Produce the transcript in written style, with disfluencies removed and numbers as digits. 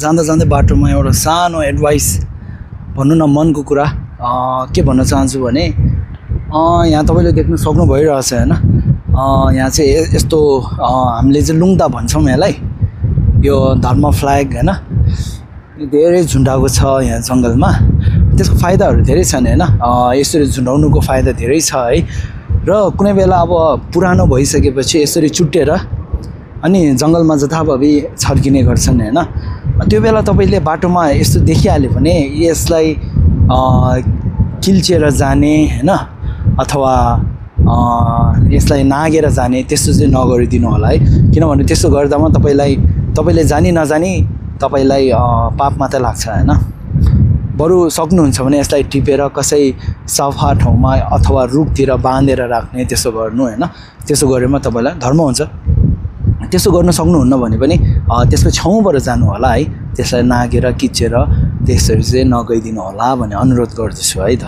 जाँदा जाँदै बाटोमा एउटा सानो एडभाइस भन्नु न मनको कुरा के भन्न चाहन्छु भने यहाँ तपाईँले देख्न सक्नु भइरहेछ हैन यहाँ चाहिँ यस्तो हामीले चाहिँ लुङ्दा भन्छौँ यसलाई यो धर्म फ्ल्याग हैन धेरै झुन्डाएको छ यहाँ जङ्गलमा त्यसको फाइदाहरू धेरै छन् हैन यसरी झुन्डाउनुको फाइदा धेरै छ है र कुनै बेला अब पुरानो भइसकेपछि यसरी चुट्टेर अनि जङ्गलमा जथाभावी छर्किने गर्छन् हैन त्यो बेला तपाईले बाटोमा यस्तो देखिहाल्यो भने यसलाई किल्चेर जाने हैन अथवा यसलाई नागेर जाने त्यस्तो चाहिँ नगरिदिनु होला है किनभने त्यस्तो गर्दामा तपाईले जानी नजानी तपाईलाई पाप मात्र लाग्छ हैन बरु सक्नुहुन्छ भने यसलाई टिपेर कसै सफा ठाउँमा अथवा रुखतिर बाँधेर राख्ने त्यसो गर्नु हैन त्यसो गरेमा तपाईलाई धर्म हुन्छ त्यसो गर्न सक्नुहुन्न भने पनि त्यसको छेउबाट जानु होला है त्यसलाई नागेर किचेर त्यसरी चाहिँ नगइदिनु होला भन्ने अनुरोध गर्दछु है त।